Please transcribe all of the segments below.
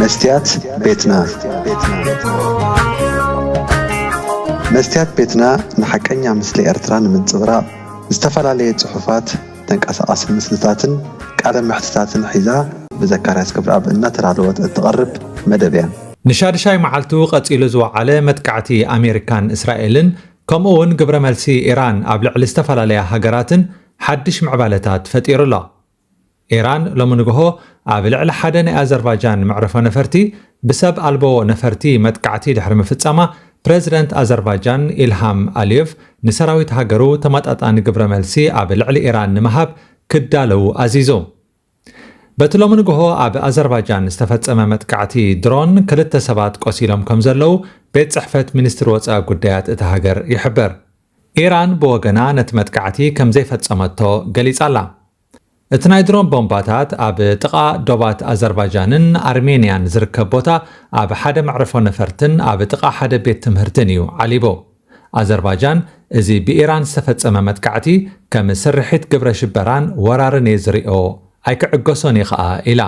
መስትያት ቤትና። መስትያት ቤትና ንሓቀኛ ምስሊ ኤርትራ ንምንጽብራቕ ዝተፈላለየ ጽሑፋት፣ ተንቀሳቓሲ ምስልታትን ቃለ መሕትታትን ሒዛ ብዘካርያስ ክብረኣብ እናተዳለወት እትቐርብ መደብ እያ። ንሻድሻይ መዓልቱ ቀጺሉ ዝወዓለ መጥቃዕቲ ኣሜሪካን እስራኤልን ከምኡ እውን ግብረ መልሲ ኢራን ኣብ ልዕሊ ዝተፈላለያ ሃገራትን ሓድሽ ምዕባለታት ፈጢሩ ኣሎ። ኢራን ሎሚ ንግሆ ኣብ ልዕሊ ሓደ ናይ ኣዘርባጃን መዕረፎ ነፈርቲ ብሰብ ኣልቦ ነፈርቲ መጥቃዕቲ ድሕሪ ምፍጻማ፣ ፕረዚደንት ኣዘርባጃን ኢልሃም ኣልዮቭ ንሰራዊት ሃገሩ ተመጣጣኒ ግብረ መልሲ ኣብ ልዕሊ ኢራን ንምሃብ ክዳለዉ ኣዚዙ። በቲ ሎሚ ንግሆ ኣብ ኣዘርባጃን ዝተፈጸመ መጥቃዕቲ ድሮን ክልተ ሰባት ቆሲሎም ከም ዘለዉ ቤት ጽሕፈት ሚኒስትሪ ወጻኢ ጉዳያት እታ ሃገር ይሕብር። ኢራን ብወገና ነቲ መጥቃዕቲ ከም ዘይፈጸመቶ ገሊጻ ኣላ። እቲ ናይ ድሮን ቦምባታት ኣብ ጥቓ ዶባት ኣዘርባጃንን ኣርሜንያን ዝርከብ ቦታ ኣብ ሓደ መዕረፎ ነፈርትን ኣብ ጥቓ ሓደ ቤት ትምህርትን እዩ ዓሊቡ። ኣዘርባጃን እዚ ብኢራን ዝተፈጸመ መጥቃዕቲ ከም ስርሒት ግብረ ሽበራን ወራርን እየ ዝሪኦ፣ ኣይክዕገሶን እየ ኸኣ ኢላ።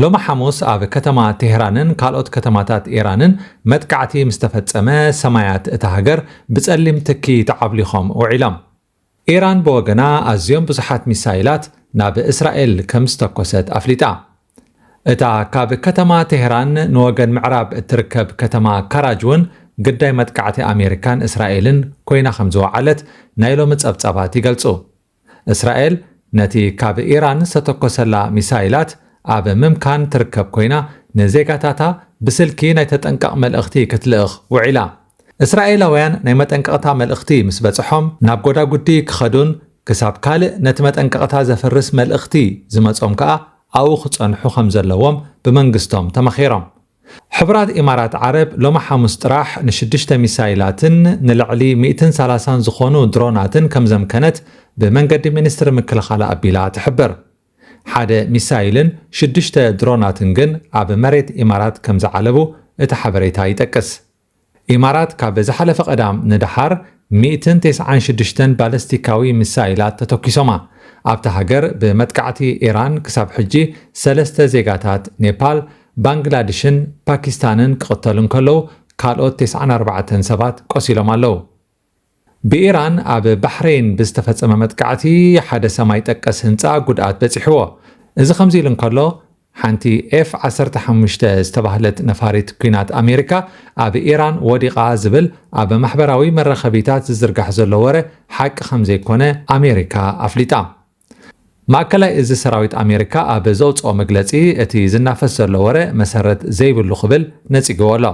ሎሚ ሓሙስ ኣብ ከተማ ቴህራንን ካልኦት ከተማታት ኢራንን መጥቃዕቲ ምስ ተፈጸመ፣ ሰማያት እታ ሃገር ብጸሊም ትኪ ተዓብሊኾም ውዒሎም። ኢራን ብወገና ኣዝዮም ብዙሓት ሚሳይላት ናብ እስራኤል ከም ዝተኮሰት ኣፍሊጣ። እታ ካብ ከተማ ቴህራን ንወገን ምዕራብ እትርከብ ከተማ ካራጅ እውን ግዳይ መጥቃዕቲ ኣሜሪካን እስራኤልን ኮይና ከም ዝወዓለት ናይ ሎሚ ጸብጻባት ይገልጹ። እስራኤል ነቲ ካብ ኢራን ዝተተኮሰላ ሚሳይላት ኣብ ምምካን ትርከብ ኮይና፣ ንዜጋታታ ብስልኪ ናይ ተጠንቀቕ መልእኽቲ ክትልእኽ ውዒላ። እስራኤላውያን ናይ መጠንቀቕታ መልእኽቲ ምስ በጽሖም፣ ናብ ጎዳጉዲ ክኸዱን ክሳብ ካልእ ነቲ መጠንቀቕታ ዘፍርስ መልእኽቲ ዝመጾም ከኣ ኣብኡ ክጸንሑ ከም ዘለዎም ብመንግስቶም ተመኺሮም። ሕቡራት ኢማራት ዓረብ ሎሚ ሓሙስ ጥራሕ ንሽዱሽተ ሚሳይላትን ንልዕሊ ሚእትን ሰላሳን ዝኾኑ ድሮናትን ከም ዘምከነት ብመንገዲ ሚኒስትሪ ምክልኻል ኣቢላ ትሕብር። ሓደ ሚሳይልን ሽዱሽተ ድሮናትን ግን ኣብ መሬት ኢማራት ከም ዝዓለቡ እቲ ሓበሬታ ይጠቅስ። ኢማራት ካብ ዝሓለፈ ቀዳም ንደሓር ሚእትን ተስዓን ሽዱሽተን ባለስቲካዊ ሚሳይላት ተተኪሶማ። ኣብታ ሃገር ብመጥቃዕቲ ኢራን ክሳብ ሕጂ ሰለስተ ዜጋታት ኔፓል፣ ባንግላድሽን ፓኪስታንን ክቕተሉ እንከለዉ፣ ካልኦት ተስዓን ኣርባዕተን ሰባት ቆሲሎም ኣለዉ። ብኢራን ኣብ ባሕሬን ብዝተፈጸመ መጥቃዕቲ ሓደ ሰማይ ጠቀስ ህንጻ ጉድኣት በጺሕዎ። እዚ ከምዚ ኢሉ እንከሎ፣ ሓንቲ ኤፍ ዓሰርተ ሓሙሽተ ዝተባህለት ነፋሪት ኲናት ኣሜሪካ ኣብ ኢራን ወዲቓ ዝብል ኣብ ማሕበራዊ መራኸቢታት ዝዝርጋሕ ዘሎ ወረ ሓቂ ከም ዘይኮነ ኣሜሪካ ኣፍሊጣ። ማእከላይ እዚ ሰራዊት ኣሜሪካ ኣብ ዘውጽኦ መግለጺ፣ እቲ ዝናፈስ ዘሎ ወረ መሰረት ዘይብሉ ክብል ነጺግዎ ኣሎ።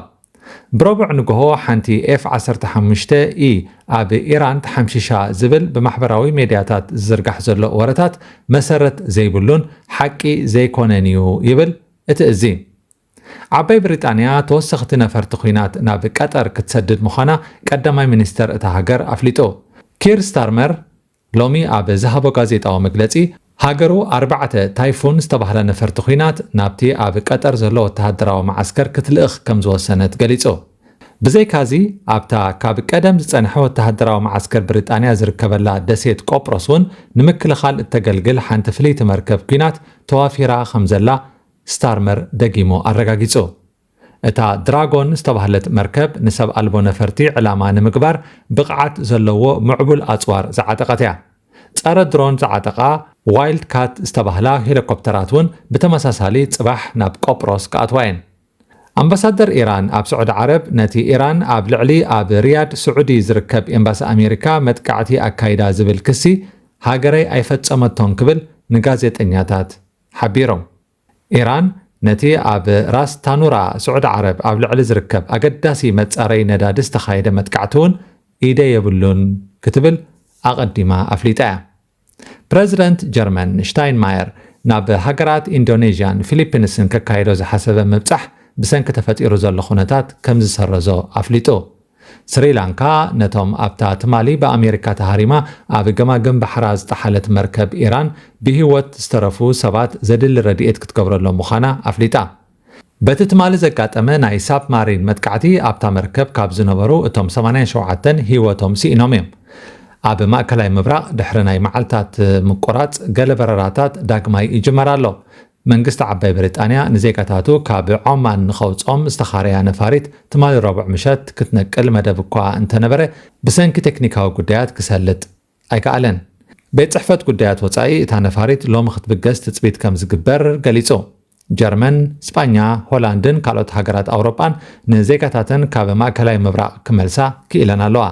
ብረቡዕ ንግሆ ሓንቲ ኤፍ ዓሰርተ ሓሙሽተ ኢ ኣብ ኢራን ተሓምሺሻ ዝብል ብማሕበራዊ ሜድያታት ዝዝርጋሕ ዘሎ ወረታት መሰረት ዘይብሉን ሓቂ ዘይኮነን እዩ ይብል እቲ እዚ። ዓባይ ብሪጣንያ ተወሰኽቲ ነፈርቲ ኲናት ናብ ቀጠር ክትሰድድ ምዃና ቀዳማይ ሚኒስተር እታ ሃገር ኣፍሊጡ። ኪር ስታርመር ሎሚ ኣብ ዝሃቦ ጋዜጣዊ መግለጺ፣ ሃገሩ ኣርባዕተ ታይፉን ዝተባህላ ነፈርቲ ኲናት ናብቲ ኣብ ቀጠር ዘሎ ወተሃደራዊ መዓስከር ክትልእኽ ከም ዝወሰነት ገሊጹ። ብዘይካዚ፣ ኣብታ ካብ ቀደም ዝጸንሐ ወተሃደራዊ መዓስከር ብሪጣንያ ዝርከበላ ደሴት ቆጵሮስ እውን ንምክልኻል እተገልግል ሓንቲ ፍልይቲ መርከብ ኲናት ተዋፊራ ከም ዘላ ስታርመር ደጊሙ ኣረጋጊጹ። እታ ድራጎን ዝተባህለት መርከብ ንሰብ ኣልቦ ነፈርቲ ዕላማ ንምግባር ብቕዓት ዘለዎ ምዕቡል ኣጽዋር ዝዓጠቐት እያ። ጸረ ድሮን ዝዓጠቓ ዋይልድ ካት ዝተባህላ ሄሊኮፕተራት እውን ብተመሳሳሊ ጽባሕ ናብ ቆጵሮስ ክኣትዋ እየን። ኣምባሳደር ኢራን ኣብ ስዑዲ ዓረብ ነቲ ኢራን ኣብ ልዕሊ ኣብ ሪያድ ስዑዲ ዝርከብ ኤምባሲ ኣሜሪካ መጥቃዕቲ ኣካይዳ ዝብል ክሲ ሃገረይ ኣይፈጸመቶን ክብል ንጋዜጠኛታት ሓቢሮም። ኢራን ነቲ ኣብ ራስ ታኑራ ስዑዲ ዓረብ ኣብ ልዕሊ ዝርከብ ኣገዳሲ መጻረዪ ነዳዲ ዝተኻየደ መጥቃዕቲ እውን ኢደ የብሉን ክትብል ኣቐዲማ ኣፍሊጣ እያ። ፕረዚደንት ጀርመን ሽታይንማየር ናብ ሃገራት ኢንዶኔዥያን ፊሊፒንስን ከካይዶ ዝሓሰበ ምብጻሕ ብሰንኪ ተፈጢሩ ዘሎ ኩነታት ከም ዝሰረዞ ኣፍሊጡ። ስሪላንካ ነቶም ኣብታ ትማሊ ብኣሜሪካ ተሃሪማ ኣብ ገማግም ባሕራ ዝጠሓለት መርከብ ኢራን ብህይወት ዝተረፉ ሰባት ዘድሊ ረድኤት ክትገብረሎም ምዃና ኣፍሊጣ። በቲ ትማሊ ዘጋጠመ ናይ ሳብማሪን መጥቃዕቲ ኣብታ መርከብ ካብ ዝነበሩ እቶም ሰማንያን ሸውዓተን ህይወቶም ስኢኖም እዮም። ኣብ ማእከላይ ምብራቕ ድሕሪ ናይ መዓልታት ምቁራጽ ገለ በረራታት ዳግማይ ይጅመር ኣሎ። መንግስቲ ዓባይ ብሪጣንያ ንዜጋታቱ ካብ ዖማን ንኸውጾም ዝተኻረያ ነፋሪት ትማሊ ረቡዕ ምሸት ክትነቅል መደብ እኳ እንተነበረ፣ ብሰንኪ ቴክኒካዊ ጉዳያት ክሰልጥ ኣይከኣለን። ቤት ጽሕፈት ጉዳያት ወጻኢ እታ ነፋሪት ሎሚ ክትብገስ ትጽቢት ከም ዝግበር ገሊጹ። ጀርመን፣ ስጳኛ፣ ሆላንድን ካልኦት ሃገራት ኣውሮጳን ንዜጋታተን ካብ ማእከላይ ምብራቕ ክመልሳ ክኢለን ኣለዋ።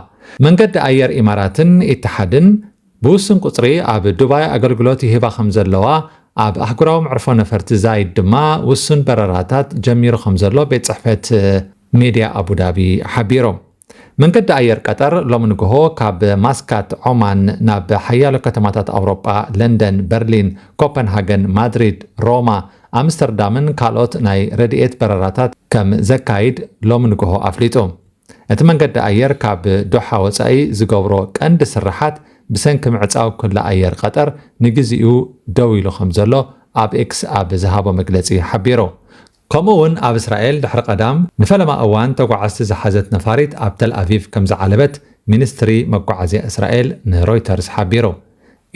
መንገዲ ኣየር ኢማራትን ኢትሓድን ብውሱን ቁጽሪ ኣብ ዱባይ ኣገልግሎት ይህባ ከም ዘለዋ ኣብ ኣህጉራዊ መዕርፎ ነፈርቲ ዛይድ ድማ ውሱን በረራታት ጀሚሩ ከም ዘሎ ቤት ጽሕፈት ሜድያ ኣቡዳቢ ሓቢሩ። መንገዲ ኣየር ቀጠር ሎሚ ንግሆ ካብ ማስካት ዖማን ናብ ሓያሎ ከተማታት ኣውሮጳ፣ ለንደን፣ በርሊን፣ ኮፐንሃገን፣ ማድሪድ፣ ሮማ፣ ኣምስተርዳምን ካልኦት ናይ ረድኤት በረራታት ከም ዘካይድ ሎሚ ንግሆ ኣፍሊጡ። እቲ መንገዲ ኣየር ካብ ዶሓ ወጻኢ ዝገብሮ ቀንዲ ስርሓት ብሰንኪ ምዕጻው ክሊ ኣየር ቀጠር ንግዜኡ ደው ኢሉ ከም ዘሎ ኣብ ኤክስ ኣብ ዝሃቦ መግለጺ ሓቢሩ። ከምኡ እውን ኣብ እስራኤል ድሕሪ ቀዳም ንፈለማ እዋን ተጓዓዝቲ ዝሓዘት ነፋሪት ኣብ ተል ኣቪቭ ከም ዝዓለበት ሚኒስትሪ መጓዓዝያ እስራኤል ንሮይተርስ ሓቢሩ።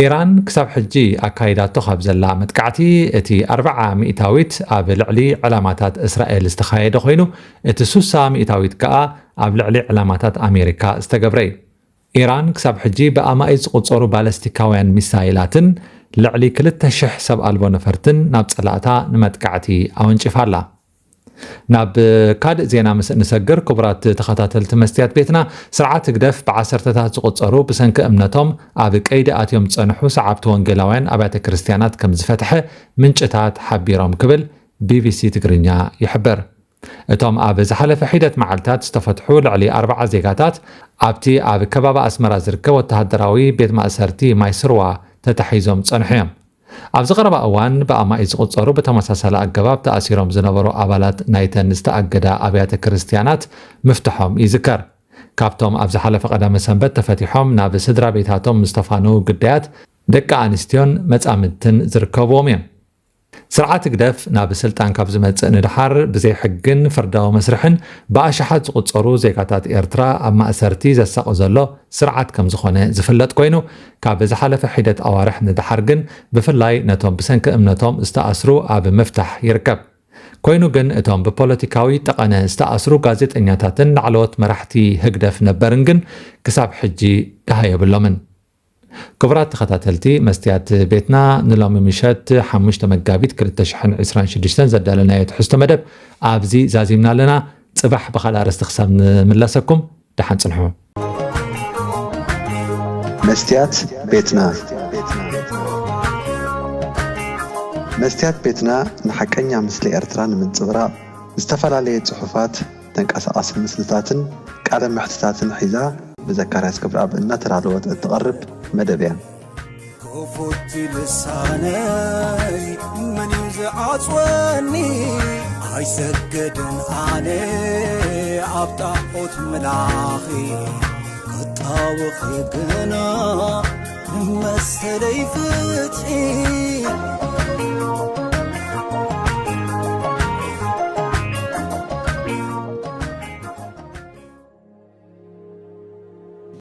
ኢራን ክሳብ ሕጂ ኣካይዳቶ ካብ ዘላ መጥቃዕቲ እቲ ኣርብዓ ሚእታዊት ኣብ ልዕሊ ዕላማታት እስራኤል ዝተኻየደ ኮይኑ፣ እቲ ሱሳ ሚእታዊት ከኣ ኣብ ልዕሊ ዕላማታት ኣሜሪካ ዝተገብረ እዩ። ኢራን ክሳብ ሕጂ ብኣማኢት ዝቑጸሩ ባለስቲካውያን ሚሳይላትን ልዕሊ ክልተ ሽሕ ሰብ ኣልቦ ነፈርትን ናብ ጸላእታ ንመጥቃዕቲ ኣወንጪፋ ኣላ። ናብ ካልእ ዜና ምስ እንሰግር፣ ክቡራት ተኸታተልቲ መስትያት ቤትና፣ ስርዓት ህግደፍ ብዓሰርተታት ዝቑጸሩ ብሰንኪ እምነቶም ኣብ ቀይዲ ኣትዮም ዝጸንሑ ሰዓብቲ ወንጌላውያን ኣብያተ ክርስትያናት ከም ዝፈትሐ ምንጭታት ሓቢሮም ክብል ቢቢሲ ትግርኛ ይሕብር። እቶም ኣብ ዝሓለፈ ሒደት መዓልታት ዝተፈትሑ ልዕሊ ኣርብዓ ዜጋታት ኣብቲ ኣብ ከባቢ ኣስመራ ዝርከብ ወተሃደራዊ ቤት ማእሰርቲ ማይ ስርዋ ተታሒዞም ጸንሑ እዮም። ኣብዚ ቀረባ እዋን ብኣማኢት ዝቑጸሩ ብተመሳሳሊ ኣገባብ ተኣሲሮም ዝነበሩ ኣባላት ናይተን ዝተኣገዳ ኣብያተ ክርስትያናት ምፍትሖም ይዝከር። ካብቶም ኣብ ዝሓለፈ ቀዳመ ሰንበት ተፈቲሖም ናብ ስድራ ቤታቶም ዝተፋነዉ ግዳያት ደቂ ኣንስትዮን መጻምድትን ዝርከብዎም እዮም። ስርዓት ህግደፍ ናብ ስልጣን ካብ ዝመጽእ ንድሓር ብዘይ ሕግን ፍርዳዊ መስርሕን ብኣሽሓት ዝቑጸሩ ዜጋታት ኤርትራ ኣብ ማእሰርቲ ዘሳቒ ዘሎ ስርዓት ከም ዝኾነ ዝፍለጥ ኮይኑ፣ ካብ ዝሓለፈ ሒደት ኣዋርሕ ንድሓር ግን ብፍላይ ነቶም ብሰንኪ እምነቶም ዝተኣስሩ ኣብ ምፍታሕ ይርከብ። ኮይኑ ግን እቶም ብፖለቲካዊ ጠቐነ ዝተኣስሩ ጋዜጠኛታትን ላዕለዎት መራሕቲ ህግደፍ ነበርን ግን ክሳብ ሕጂ ደሃ የብሎምን። ክቡራት ተኸታተልቲ መስትያት ቤትና፣ ንሎሚ ምሸት ሓሙሽተ መጋቢት ክልተ ሽሕን ዕስራን ሽዱሽተን ዘዳለናዮ ትሕዝቶ መደብ ኣብዚ ዛዚምና ኣለና። ጽባሕ ብኻልእ ኣርእስቲ ክሳብ ንምለሰኩም ደሓን ጽንሑ። መስትያት ቤትና። መስትያት ቤትና ንሓቀኛ ምስሊ ኤርትራ ንምንጽብራቕ ዝተፈላለየ ጽሑፋት፣ ተንቀሳቓሲ ምስልታትን ቃለ መሕትታትን ሒዛ ብዘካርያስ ገብረኣብ እናተዳለወት እትቐርብ መደብ እያ። ክፉት ልሳነይ መን እዩ ዝዓጽወኒ? ኣይሰገድን ኣነ ኣብ ጣዖት ምላኺ ክጣወኺ ግና መሰለይ ፍትሒ